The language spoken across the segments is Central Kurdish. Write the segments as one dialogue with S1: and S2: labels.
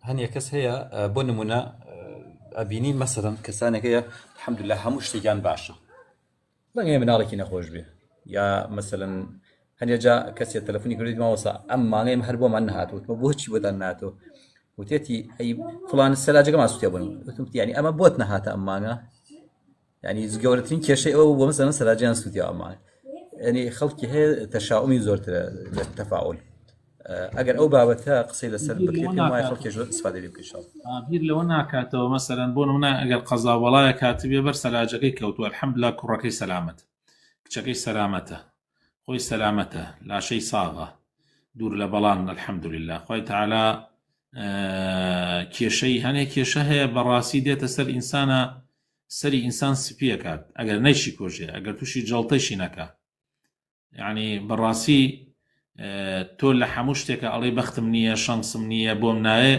S1: هەنیە کەس هەیە بۆ نمونە ئەبینی مەسەرەن کەسانێک هەیە الحمدلله هەموو شتێکیان باشە ڕەنگە مناڵێکی نەخۆش بێ یا مەسەلەن هەنێ جا کەسێ تەلەفۆنی کردی مامۆستا ئەم مانگەی هەر بۆمان نهاتوتمە بۆچی بۆتان ناتۆ وتێتی ئەی فلان سەلاجەکەمان سوتێ بوون وتم یعنی ئەمە بۆت نەهاتە ئەم مانگە یعنی گەورەترین کێشەی ئەوە بۆ مەسەلەن سەلاجیان سوتیا ئەم مانگە یعنی خەڵکی هەیە تەشاومی زۆرترە لە تەفاعول ئەگەر ئەو بابەتە قسەی لەسەر بکرێت پێم وایە خەڵکی زۆر ئیسفادەی لێ بکەن ئینشاڵڵا.
S2: بیر لەوە ناکاتەوە مەسەلەن بۆ نمونە ئەگەر قەزا و بەڵایەک هاتبێ بەر سەلاجەکەی کەوتووە الحمدللە کوڕەکەی سەلامەتە کچەکەی سەلامەتە خۆی سەلامەتە لاشەی ساغە دوور لە بەڵان الحمدللە خوای تەعالا کێشەی هەنێ کێشە هەیە بەڕاستی دێتە سەر ئینسانە سەری ئینسان سپیەکات ئەگەر نەیشی کۆژێ ئەگەر تووشی جەڵتەیشی نەکا یعنی بەڕاستی تۆ لە هەموو شتێکە ئەڵێ بەختم نییە شەنسم نییە بۆم نایێ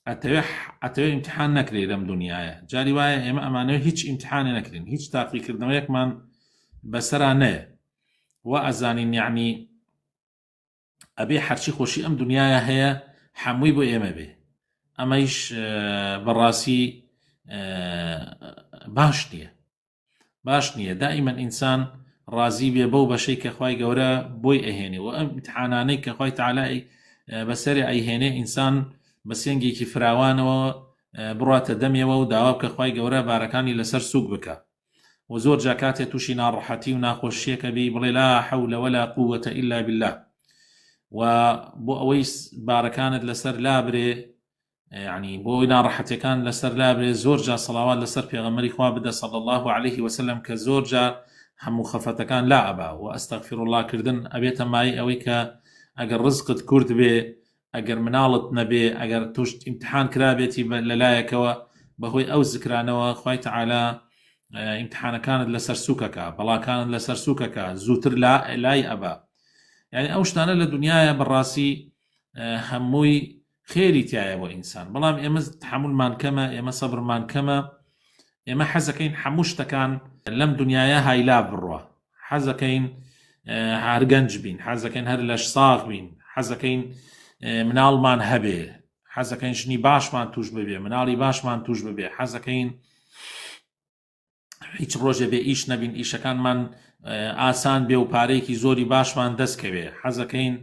S2: ئەتەوێ ئەتەوێ ئیمتحان نەکرێ لەم دنیاە جاری وایە ئێمە ئەمانەوە هیچ ئیمتحانێ نەکرین هیچ تاقیکردنەوەیەکمان بەسەرا نەیە وا ئەزانین یعنی ئەبێ هەرچی خۆشی ئەم دنیاە هەیە هەمووی بۆ ئێمە بێ ئەمەیش بەڕاستی باش نییە باش نییە دائیمەن ئینسان ڕازی بێ بەو بەشەی کە خوای گەورە بۆی ئەهێنێ و ئەم ئیمتحانانەی کە خوای تەعالا بەسەرێ ئەیهێنێ ئینسان بە سێنگێکی فراوانەوە بڕاتە دەمێەوە و داوا بکە خوای گەورە بارەکانی لەسەر سوک بکە و زۆر جا کاتێ تووشی ناڕەحەتی و ناخۆشیەکە بی بڵێ لا حول ولا قوة إلا بالله و بۆ ئەوەی بارەکانت لەسەر لابرێ یەعنی بۆ ئەوەی ناڕەحەتیەکان لەسەر لابرێ زۆر جار سەڵاوات لەسەر پێغەمبەری خوا بدە صلی اللە علیه وسلم کە زۆر جار هەموو خەفەتەکان لا ئەبا و استغفر اللە کردن ئەبێتە مایەی ئەوەی کە ئەگەر ڕزقت کورت بێ ئەگەر مناڵت نەبێ ئەگەر توش ئیمتحان کرابێتی لەلایەکەوە بەهۆی ئەو زکرانەوە خوای تعالی ئیمتحانەکانت لەسەر سوکەکە بەڵاکانت لەسەر سوکەکە زووتر لای ئەبا یعنی ئەو شتانە لە دنیاە بەڕاستی هەمووی خێری تایە بۆ ئینسان بەڵام ئێمە تحملمان کەمە ئێمە سەبرمان کەمە ئێمە حەزەکەین هەموو شتەکان لەم دنیاە هایلا بڕە حەزەکەین هەر گەنج بین حەزەکەین هەر لەش ساغ بین حەزەکەین مناڵمان هەبێ حەزەکەین ژنی باشمان توش ببێ مناڵی باشمان توش ببێ حەزەکەین هیچ ڕۆژێ بێ ئیش نەبین ئیشەکانمان ئاسان بێ و پارەیەکی زۆری باشمان دەستکەوێ حەزەکەین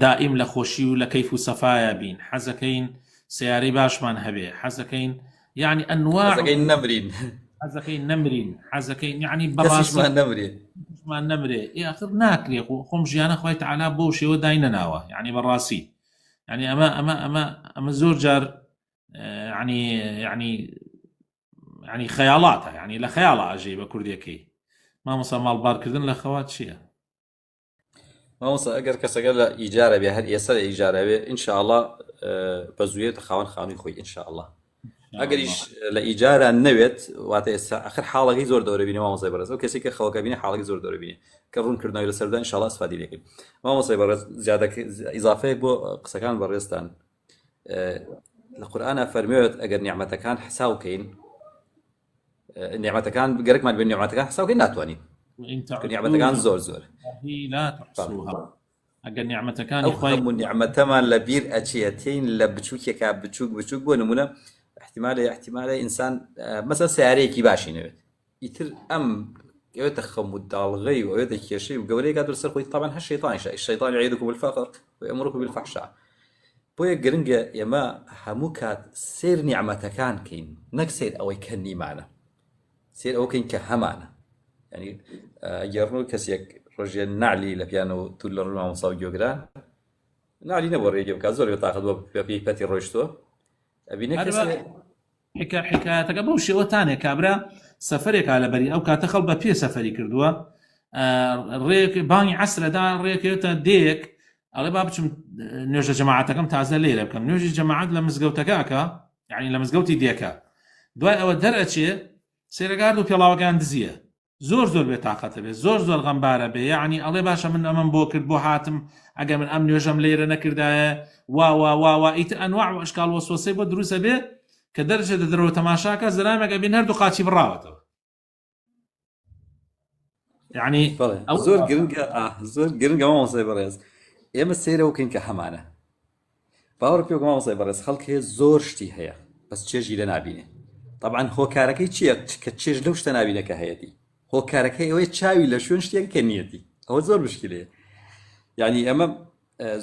S2: دائیم لە خۆشی و لە کەیف و سەفاە بین حەزەکەین سیارەی باشمان هەبێ حەزەکەین یعنی ئەنوا
S1: نەمرین
S2: حەزەکەین نەمرین حەزەکەین یعنی
S1: بەڕاستمان نەمرێ
S2: مان نەمرێ ئاخر ناکرێ خۆم ژیانە خۆی تعالا بۆ شێوە داینەناوە یعنی بەڕاستی یعنی ئەمە ئەمە ئەمە ئەمە زۆر جار ینی ینی ینی خەیاڵاتە ینی لە خەیاڵە ئەژەی بە کوردیەکەی مامۆسا ماڵبارکردن لە خەوا چییە؟
S1: مامۆستا ئەگەر کەسەکە لە ئیجارە بێ هەر ئێستا لە ئیجارە بێ ئینشاءاللە بە زوویەتە خاوەن خانووی خۆی ئینشاءاللە ئەگەریش لە ئیجارە نەوێت واتە ئێستا ئەخر حاڵەکەی زۆر دەورە بینێ مامۆستای بەڕێز ئەو کەسێک کە خەوەکە بینێ حاڵەکەی زۆر دەورە بینێ کە ڕوونکردنەوەی لەسەردا ئینشاءاللە ئیسفادەی لێکەین مامۆستای بەڕێز زیادە ئیزافەیەک بۆ قسەکان بەڕێزتان لە قورئانا فەرموێت ئەگەر نیعمەتەکان حساو کەین نیعمەتەکان گەرەکمان بێ نیعمەتەکان حساو کەین ناتوانین نیعمەتەکان زۆر زۆر
S2: ئەگەر نیعمەتەکانی
S1: خی نیعمەتەمان لە بیر ئەچێتین لە بچووکێکا بچووک بچووک بۆ نمونە احتیمالە احتیمالە ئینسان مەسە سیارەیەکی باشی نەوێت ئیتر ئەم ئەوێتە خەم و داڵغەی و ئەوێتە کێشەی و گەورەی کات سەر خۆی طبعا هەر شەیطانیشە الشیطان یعیدکم الفقر ویأمرکم بالفحشاء بۆیە گرنگە ئێمە هەموو کات سێر نیعمەتەکان کەین نەک سێر ئەوەی کە نیمانە سێر ئەوە کەین کە هەمانە ینی گەڕن و کەسێک ڕۆژێ نعلی لە پیانە و تو لە ڕووی مامۆسا و گۆگران نعلی نەبوو ڕێگە بکات زۆر بێتاقەت بۆ پێی پەتی ڕۆیشتووە ئەبینێ کەسێ
S2: حکا حکایەتەکە بەو شێوە تانێ کابرا سەفەرێکا لەبەری ئەو کاتە خەڵ بە پێ سەفەری کردووە ڕێک بانگی عەسرەدا ڕێکێتە دێک ئەڵێ با بچم نوێژە جەماعەتەکەم تازە لێرە بکەم نوێژی جەماعەت لە مزگەوتەکەکە یعنی لە مزگەوتی دێکە دوای ئەوە دەرئەچێ سێرەگارد و پێڵاوەکان دزیە زۆر زۆر بێ تاقەتە بێ زۆر زۆر غەمبارە بێ یەعنی ئەڵێ باشە من ئەمەم بۆ کرد بۆ هاتم ئەگەر من ئەم نوێژەم لێرە نەکردایە وا وا وا وا ئیتر ئەنواع و ئەشکال وەسوەسەی بۆ دروستە بێ کە دەرچێتە دەرەوە تەماشاکە زەلامێک ئەبین هەردوو قاچی بڕاوەتەوە یعنی
S1: بەڵێ ئەو زۆر گرنگە زۆر گرنگە مامۆستای بەڕێز ئێمە سەیرەوە کەین کە هەمانە. باوەڕ پێ بکە مامۆستای بەڕێز خەڵک هەیە زۆر شتی هەیە بەس چێژی لێ نابینێ تەبعەن هۆکارەکەی چییە کە چێژ لەو شتە نابینێ کە هەیەتی هۆکارەکەی ئەوەیە چاوی لە شوێن شتێک کە نیەتی ئەوە زۆر مشکلەیە یعنی ئێمە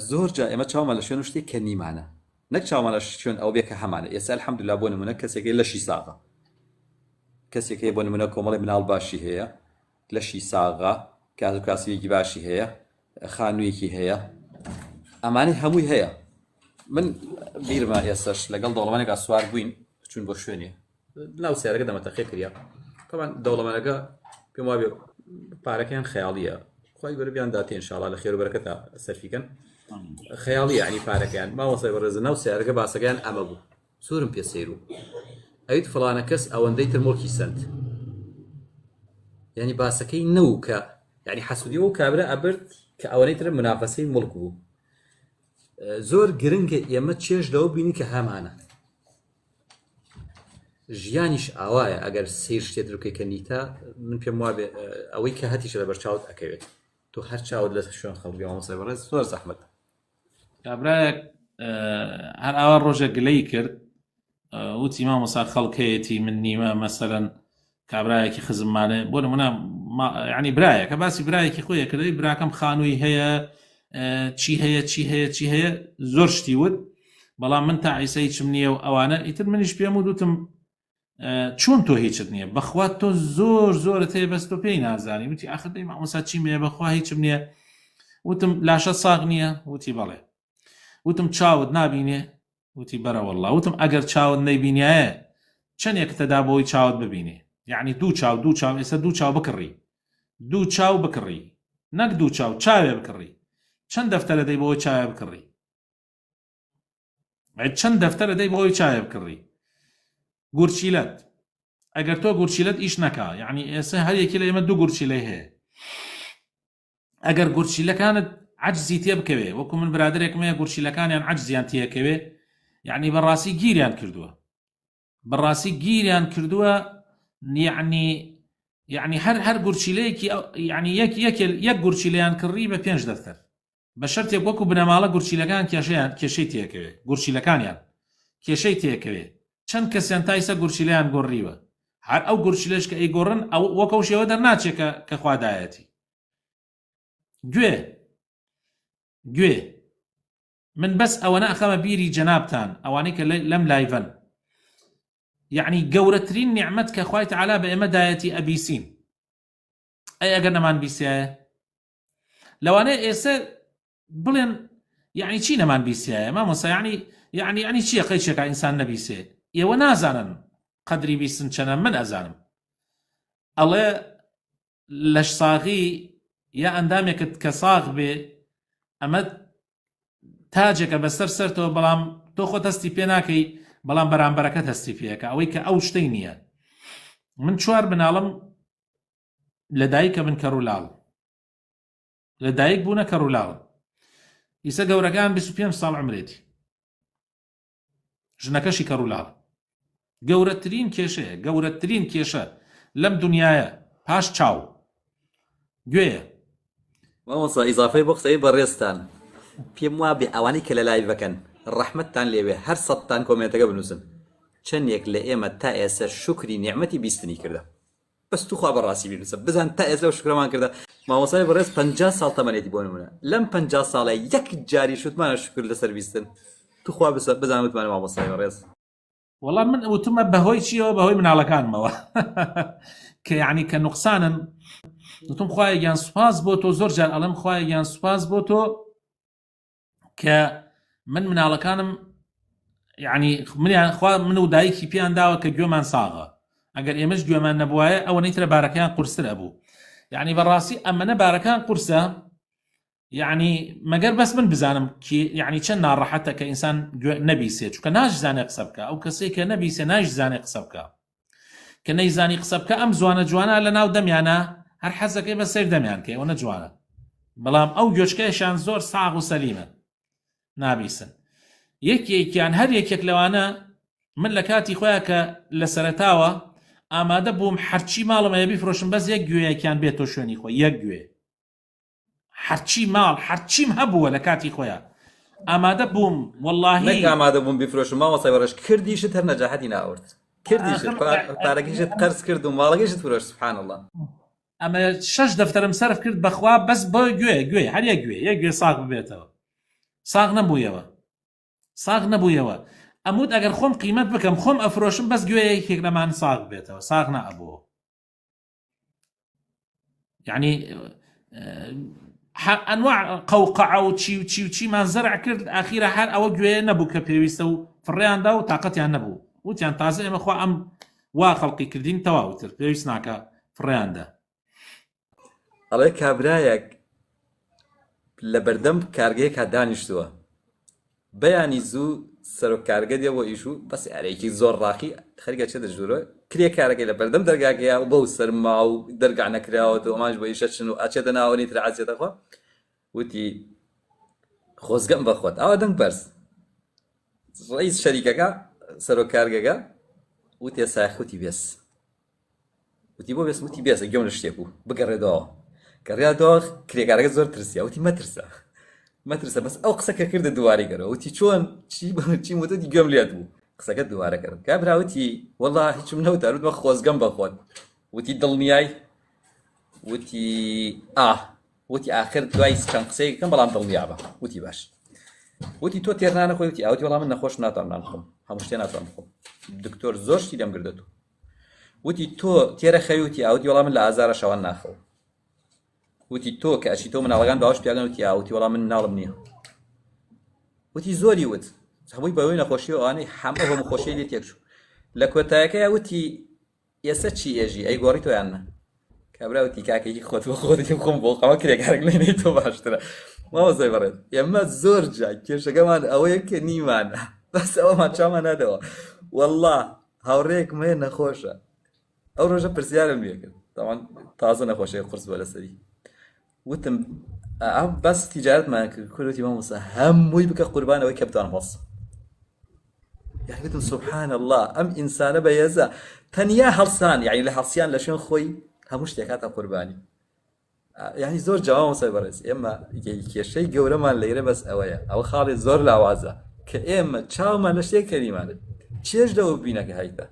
S1: زۆر جا ئێمە چاومان لە شوێن و شتێک کە نیمانە نەک چاومان لە شوێن ئەو بێ کە هەمانە ئێستا الحمدلله بۆ نمونە کەسێکی لەشی ساغە کەسێک هەیە بۆ نمونە کۆمەڵی مناڵ باشی هەیە لەشی ساغە کاز و کاسبێکی باشی هەیە خانوویەکی هەیە ئەمانەی هەمووی هەیە من بیرمە ئێستش لەگەڵ دەوڵەمەنێکا سوار بووین چون بۆ شوێنێ ناو سیارەکە دەمەتەقێ کریا طبعا دەوڵەمەنەکە پێم وابێ پارەکەیان خەیاڵیە خی گەورە بیان داتێ انشاءالله لە خێر و بەرەکەتا سەرفیکەن خەیاڵی یعنی پارەکەیان مامۆستای بەڕێز ناو سیارەکە باسەکەیان ئەمە بوو زۆرم پێ سەیر و ئەویت فڵانە کەس ئەوەندەی تر مڵکی سند یعنی باسەکەی نەو کە یعنی حەسودی و کابرا ئەبرد کە ئەوەنەی تر منافەسەی مڵک بوو زۆر گرنگە ئێمە چێژ لەوە بینی کە هەمانە ژیانیش ئاوایە ئەگەر سیر شتێت بکەی کە نیتە من پێم وابێ ئەوەی کە هەتیشە لە بەرچاوت ئەکەوێت تۆ هەر چاوت لە شوێن خەڵکی مامۆستای بەڕێز زۆر زەحمەتە
S2: کابرایەک هەر ئاوا ڕۆژێک گلەی کرد وتی مامۆسا خەڵک هەیەتی من نیمە مەسەرەن کابرایەکی خزممانە بۆ نمونە ینی برایە کە باسی برایەکی خۆی کردی براکەم خانووی هەیە چی هەیە چی هەیە چی هەیە زۆر شتی وت بەڵام من تا ئیسە هیچم نییە و ئەوانە ئیتر منیش پێم و دوتم چۆن تۆ هیچت نییە بەخوا تۆ زۆر زۆرت هەیە بەس تۆ پێی نازانی وتی ئاخر دەی مامۆستا چیم هەیە بەخوا هیچم نییە وتم لاشە ساغ نییە وتی بەڵێ وتم چاوت نابینێ وتی بەرە والله وتم ئەگەر چاوت نەیبینایە چەندێکتە دا بۆی چاوت ببینێ یعنی دوو چاو دوو چاو ئێستا دوو چاو بکڕی دوو چاو بکڕی نەک دوو چاو چاوێ بکڕی چەند دەفتەرە دەی بۆی چاوێ بکڕی چەند دەفتەرە دەی بۆی چاوێ بکڕی گورچیلەت ئەگەر تۆ گورچیلەت ئیش نەکا یعنی ئێستا هەر یەکی لە ئێمە دوو گورچیلەی هەیە ئەگەر گورچیلەکانت عەجزی تێ بکەوێ وەکو من برادێکم هەیە گورچیلەکانیان عەجزیان تێکەوێ یعنی بەڕاستی گیریان کردووە بەڕاستی گیریان کردووە یعنی یعنی هەر هەر گورچیلەیەکی یعنی یەک یەک یەک گورچیلەیان کڕی بە پێنج دەفتەر بە شەرتێک وەکو بنەماڵە گورچیلەکان کێشەیان کێشەی تێکەوێ گورچیلەکانیان کێشەی تێکەوێ چەند کەسیان تا ئیستا گورچیلەیان گۆڕیوە هەر ئەو گورچیلەش کە ئەیگۆڕن ئەو وەک ئەو شێوە دەرناچێ کە کە خوا دایەتی گوێ گوێ من بەس ئەوەنە ئەخەمە بیری جەنابتان ئەوانەی کە لەم live ەن یعنی گەورەترین نیعمەت کە خوای تەعالا بە ئێمە دایەتی ئەبیسین ئەی ئەگەر نەمان بیسایە لەوانەیە ئێستا بڵێن یعنی چی نەمان بیسایە مامۆسا یعنی یعنی یعنی چییە قەیچێکا ئینسان نەبیسێ ئێوە نازانن قەدری بیستن چەنە من ئەزانم ئەڵێ لەشساغی یا ئەندامێکت کە ساغ بێ ئەمە تاجێکە بەسەر سەرتەوە بەڵام تۆ خۆت هەستی پێ ناکەی بەڵام بەرامبەرەکەت هەستی پێەکە ئەوەی کە ئەو شتەی نییە من چوار مناڵم لە دایکە بن کەڕ و لاڵ لە دایک بوونە کەڕ و لاڵن ئیسە گەورەکان 25 ساڵ عمرێتی ژنەکەشی کەڕ و لاڵ گەورەترین کێشەیە گەورەترین کێشە لەم دنیاە پاش چاو گوێیە.
S1: مامۆستا ئیزافەی بۆ قسەی بەڕێزتان پێم وابێ ئەوانەی کە لە live ەکەن ڕەحمەتتان لێبێ هەر سەدتان comment ەکە بنووسن چەندێک لە ئێمە تا ئێستا شوکری نیعمەتی بیستنی کردە بەس توخوا بەڕاستی بینوسە بزان تا ئێستا ئەو شوکرەمان کردە مامۆستای بەڕێز 50 ساڵ تەمەنێتی بۆ نمونە لەم 50 ساڵە یەک جاری شوتمانە شوکر لەسەر بیستن توخوا بزان وتمانە مامۆستای بەڕێز.
S2: وەڵا من وتمە بەهۆی چیەوە بەهۆی مناڵەکانمەوە کە یعنی کە نوقسانن وتم خوایە گیان سوپاس بۆ تۆ زۆر جار ئەڵێم خوایە گیان سوپاس بۆ تۆ کە من مناڵەکانم یعنی منیان خوا من و دایکی پێیان داوە کە گوێمان ساغە ئەگەر ئێمەش گوێمان نەبوایە ئەوەنەی ترە بارەکەیان قورستر ئەبوو یعنی بەڕاستی ئەمەنە بارەکان قورسە یعنی مەگەر بەس من بزانم یعنی چەند ناڕەحەتە کە ئینسان گوێ نەبیسێ چونکە ناشزانێ قسە بکە ئەو کەسێک کە نەبیسێ ناشزانێ قسە بکە کە نەیزانی قسە بکە ئەم زوانە جوانە لە ناو دەمیانە هەر حەزەکەی بە سەیر دەمیان کەی ئەوەنە جوانە بەڵام ئەو گوێچکەیشان زۆر ساغ و سەلیمە نابیسن یەکێکیان هەر یەکێک لەوانە من لە کاتی خۆیان کە لە سەرەتاوە ئامادە بووم هەرچی ماڵم هەیە بیفرۆشم بەس یەک گوێیەکیان بێتۆ شوێنی خۆی یەک گوێ هەرچی ماڵ هەرچیم هەبووە لە کاتی خۆیان. ئامادە بووم
S1: وەڵاهی نەک ئامادە بووم بیفرۆشم مامۆستای بەڕێز کردیشت هەر نەجاحەتی ناورد کردیشت
S2: ئاخر
S1: پارەکەیشت قەرز کرد و ماڵەکەیشت فرۆشت سبحان اللە.
S2: ئەمە شەش دەفتەرم سەرف کرد بەخوا بەس بۆ گوێ گوێ هەر یەک گوێ یەک گوێ ساغ ببێتەوە ساغ نەبوویەوە ساغ نەبوویەوە ئەموت ئەگەر خۆم قیمەت بکەم خۆم ئەفرۆشم بەس گوێ یەکێک لەمان ساغ بێتەوە ساغ نەئەبووەوە یعنی ئەنواع قەوقەعە و چی و چی و چیمان زەرع کرد ئاخیرە هەر ئەوە گوێ نەبوو کە پێویستە و فڕیاندا و تااقەتیان نەبوو وتیان تازە ئێمە خوا ئەم وا خەڵقی کردین تەواوتر پێویست ناکە فڕیاندا
S1: ئەڵێ کابرایەک لە بەردەم کارگەیەکا دانیشتووە بەیانی زوو سەرۆک کارگە دێ بۆ ئیش و بە سەیارەیەکی زۆر ڕاقی خەریکە چێتە ژوورەوە کرێکارەکەی لە بەردەم دەرگاکەیا و بەو سەرما و دەرگا نەکراوەتەوە ئەمانش بۆ ئیشە چن و ئەچێتە ناوە نیتر عەزیەتە خوا وتی خۆزگەم بە خۆت ئاوا دەنگ بەرز ڕئیس شەریکەکە سەرۆک کارگەکە وتێ سایخوتی بێس وتی بۆ بێس وتی بێسە گوێم لە شتێک بوو بگەڕێ دواوە گەڕیا دواوە کرێکارەکە زۆر ترسیا وتی مەترسە مەترسە بەس ئەو قسە کە کردە دووارەی کەرەوە وتی چۆن چی چی وتت گوێم لێت بوو قسەکە دووارە کردم کابرا وتی وەڵا هیچم نەوت وتمە خۆزگەم بە خۆت وتی دڵنیای وتی ئا وتی ئاخر دوای چەند قسەیەکەم بەڵام دڵنیابە وتی باش وتی تۆ تێرنانە خۆی وتی ئاوتی وەڵام من نەخۆش ناتوانم نان بخۆم هەموو شتێ ناتوانم بخۆم دکتۆر زۆر شتی لەم گردە تۆ وتی تۆ تێرە خەوی وتی ئاوتی وەڵام من لە ئازارە شەوان ناخەوم وتی تۆ کە ئەچی تۆ مناڵەکان باوەش پیاگەن وتی ئاوتی وەڵام من مناڵم نییە وتی زۆری وت هەمووی بەوەی نەخۆشی و ئەوانەی هەموو هەموو خۆشی لێ تێکچوو لە کۆتایەکەی وتی ئێستا چی ئێژی ئەی گۆڕی تۆ یان نا کابرا وتی کاکە هی خۆت بۆ خۆت هی خۆم بۆ خەمە کرێکارێک لێنەی تۆ باشترە مامۆستای بەڕێز ئێمە زۆر جا کێشەکەمان ئەوەیە کە نیمانە بەس ئەوەمان چامان نادەوە والله هاوڕێیەکم هەیە نەخۆشە ئەو ڕۆژە پرسیارم لێ کرد تاوان تازە نەخۆشی قرس بووە لەسەری وتم ئەم بەس تیجارەتمان کرد کوردی مامۆستا هەمووی بکە قوربان ئەوەی کە بتوانم هەڵسم یعنی وتم سبحان الله ئەم ئینسانە بەهێزە تەنیا هەڵسان یعنی لە هەڵسیان لە شوێن خۆی هەموو شتێکاتە قوربانی یعنی زۆر جواب مامۆستای بەڕێز ئێمە کێشەی گەورەمان لێرە بەس ئەوەیە ئەوە خاڵی زۆر لاوازە کە ئێمە چاومان لە شتێک کەریمانە چێژ لەوە ببینە کە هەیتە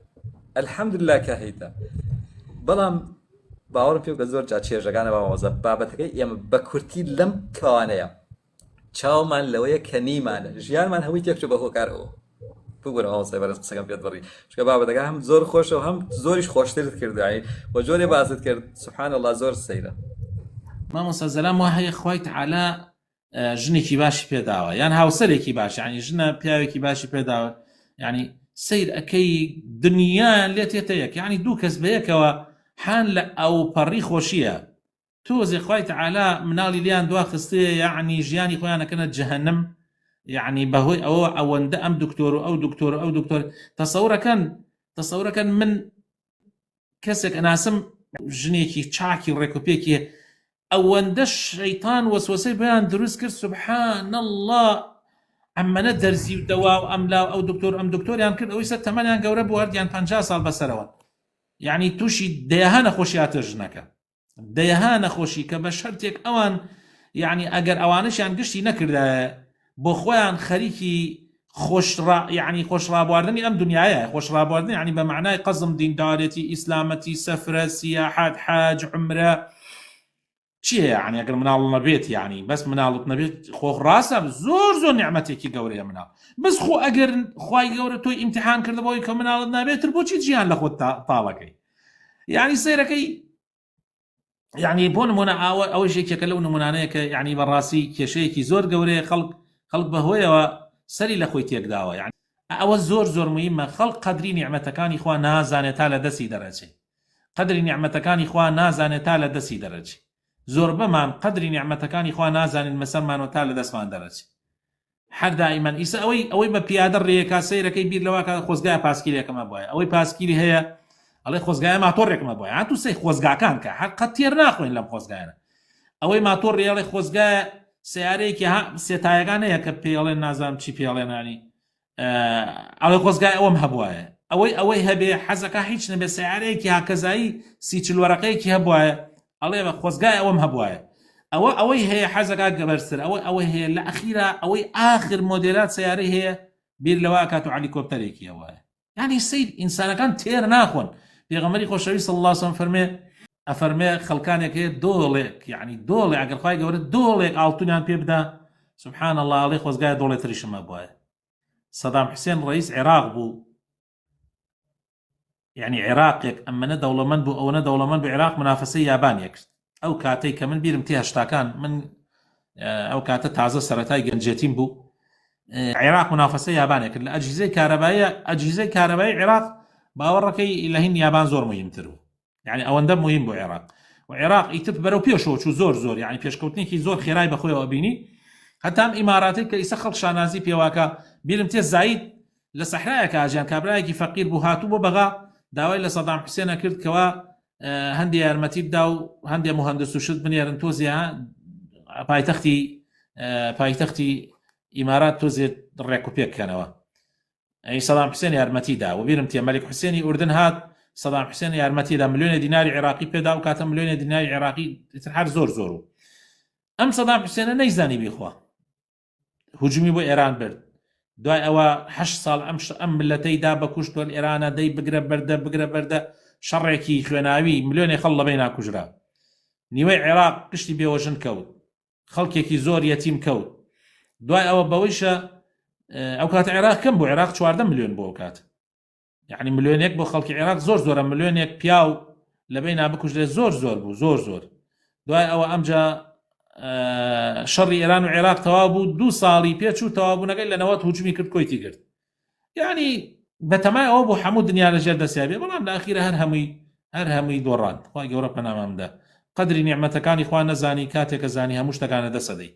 S1: الحمدلله کە هەیتە بەڵام باوەڕم پێ بکە زۆر جا چێژەکانە مامۆستا بابەتەکەی ئێمە بە کورتی لەم کەوانەیە چاومان لەوەیە کە نیمانە ژیانمان هەمووی تێکچوو بە هۆکار ئەوە ببورە مامۆستای بەڕێز قسەکەم پێت بڕی چونکە بابەتەکە هەم زۆر خۆشە و هەم زۆریش خۆشترت کرد یعنی وە جۆرێ باست کرد سبحان الله زۆر سەیرە
S2: مامۆستا زەلام وا هەیە خوای تەعالا ژنێکی باشی پێداوە یان هاوسەرێکی باش یعنی ژنە پیاوێکی باشی پێداوە یعنی سیر ئەەکەی دنیا لێ تێتە یەک یعنی دوو کەس بەیەکەوە حان لە ئەوپەڕی خۆشیە تۆزێ خوای تەعالا مناڵی لێیان دوا خستێ یەعنی ژیانی خۆیان ئەکەنە جەهەنم یەعنی بەهۆی ئەوە ئەوەندە ئەم دکتۆر و ئەو دکتۆر و ئەو دکتۆر تەسەورەکەن تەسەورەکەن من کەسێک ئەناسم ژنێکی چاکی ڕێکوپێکی ئەوەندە شەیتان وەسوەسەی بۆیان دروست کرد سبحان الله ئەمەنە دەرزی و دەوا و ئەملا و ئەو دکتۆر ئەم دکتۆریان کرد ئەوەی سەر تەمەنیان گەورە بوو هەردیان 50 ساڵ بەسەرەوە یعنی تووشی دەیەها نەخۆشی هاتە ژنەکە دەیەها نەخۆشی کە بە شەرتێک ئەوان یعنی ئەگەر ئەوانەشیان گشتی نەکردایە بۆ خۆیان خەریکی خۆش یعنی خۆش ڕابواردنی ئەم دنیاە خۆش ڕابواردن یعنی بە معنای قەزم دیندارێتی ئیسلامەتی سەفرە سیاحات حاج عمرە چییە یعنی ئەگەر مناڵ نەبێت یعنی بەس مناڵت نەبێت خۆ ڕاستە زۆر زۆر نیعمەتێکی گەورەیە مناڵ بەس خۆ ئەگەر خوای گەورە تۆی ئیمتحان کردەوەی کە مناڵت نابێتر بۆچی جیان لە خۆت تاڵەکەی یعنی سەیرەکەی یعنی بۆ نمونە ئاوە ئەوەش یەکێکە لەو نمونانەیە کە یعنی بەڕاستی کێشەیەکی زۆر گەورەیە خەڵک خەڵک بەهۆیەوە سەری لە خۆی تێکداوە یعنی ئەوە زۆر زۆر مهمە خەڵک قەدری نیعمەتەکانی خوا نازانێت تا لە دەستی دەرەچێ قەدری نیعمەتەکانی خوا نازانێت تا لە دەستی دەرەچێ زۆربەمان قەدری نیعمەتەکانی خوا نازانین مەسەرمانەوە تا لە دەستمان دەرەچێ هەر دائیمەن ئیسە ئەوەی ئەوەی بە پیادە ڕێکا سەیرەکەی بیر لەوە کە خۆزگایە پاسکیلێکم هەبوایە ئەوەی پاسکیلی هەیە ئەڵێ خۆزگایە ماتۆڕێکم هەبوایە هاتوو سەی خۆزگاکان کە هەر قەت تێر ناخۆین لەم خۆزگایانە ئەوەی ماتۆڕ ڕێڵێ خۆزگایە سیارەیەکی ها سێتایەکان هەیە کە پێڵێن نازانم چی پێڵێنانی ئەڵێ خۆزگای ئەوەم هەبوایە ئەوەی ئەوەی هەبێ حەزەکە هیچ نەبێ سیارەیەکی هاکەزایی سی چل وەرەقەیەکی هەبوایە ئەڵێ بە خۆزگای ئەوەم هەبوایە. ئەوە ئەوەی هەیە حەزەکا گەبەرزتر ئەوە ئەوەی هەیە لە ئەخیرا ئەوەی ئاخر مۆدێلات سەیارەی هەیە بیر لەوە ئەکات و عەلیکۆپتەرێکی هەوایە یعنی سیر ئینسانەکان تێر ناخۆن پێغەمبەری خۆشەویست صلی الله علیه وسلم فەرمێ ئەفەرمێ خەڵکانێک هەیە دۆڵێک یعنی دۆڵێ ئەگەر خوای گەورە دۆڵێک ئاڵتونیان پێ بدا سبحان الله ئەڵێ خۆزگایە دۆڵێ تریشم هەبوایە سەدام حوسێن ڕئیس عێراق بوو یعنی عێراقێک ئەمەنە دەوڵەمەند بوو ئەوەنە دەوڵەمەند بوو عێراق منافەسەی یابان یەکرد ئەو کاتەی کە من بیرم تی هەشتاکان من ئەو کاتە تازە سەتای گەنجێتیم بوو عێراق منافەسە یابانێک کرد لە ئەجیزەی کارەبایە ئەجیزەی کارەبای عێراق باوەڕەکەی لە هین یابان زۆر مهمتر بوو یعنی ئەوەندە مهم بۆ عێراق و عێراق ئیتر بەرەو پێشەوە چوو زۆر زۆر یعنی پێشکەوتنێکی زۆر خێرای بەخۆیەوە بینی هەتا ئەم ئیماراتەی کە ئیسە خەڵک شانازی پێواکە بیرم تێ زاید لە سەحرایەکە ئاژیان کابرایەکی فەقیر بوو هاتوو بۆ بەغا داوای لە سەدام حوسێنە کرد کەوا هەندێ یارمەتی بدا و هەندێ مهندس و شت بنێرن تۆزێ پایتەختی پایتەختی ئیمارات تۆزێ ڕێک و پێک کەنەوە. ئەی سەدام حوسێن یارمەتی دا وەبیرم تێ مەلیک حوسێنی ئوردن هات سەدام حوسێن یارمەتی دا ملیۆنێ دیناری عێراقی پێدا و کاتە ملیۆنێ دیناری عێراقی ئیتر هەر زۆر زۆر و ئەم سەدام حوسێنە نەیزانی بیخوا هجومی بۆ ئێران برد دوای ئەوە هەشت ساڵ ئەم ئەم ملەتەی دا بە کوشت وەل ئێرانە دەی بگرە بەردە بگرە بەردە شەڕێکی خوێناوی ملیۆنێ خەڵ لە بەینا کوژرا نیوەی عێراق گشتی بێوەژن کەوت خەڵکێکی زۆر یەتیم کەوت دوای ئەوە بەوەیشە ئەو کات عێراق کەم بوو عێراق 14 ملیۆن بۆ کات یعنی ملیۆنێک بۆ خەڵکی عێراق زۆر زۆرە ملیۆنێک پیاو لە بەینا بکوژرێت زۆر زۆر بوو زۆر زۆر دوای ئەوە ئەمجا شەڕی ئێران و عێراق تەوا بوو دوو ساڵی پێچوو تەوابوونەکەی لە نەوەت هجومی کرد کۆیتی کرد یعنی بەتەمای ئەوە بوو هەموو دنیا لەژێر دەستیا بێ بەڵام لە ئەخیرە هەر هەمووی هەر هەمووی دۆڕاند خوای گەورە پەنامان بدە قەدری نیعمەتەکانی خوا نەزانی کاتێکە زانی هەموو شتەکانە دەسەدەی.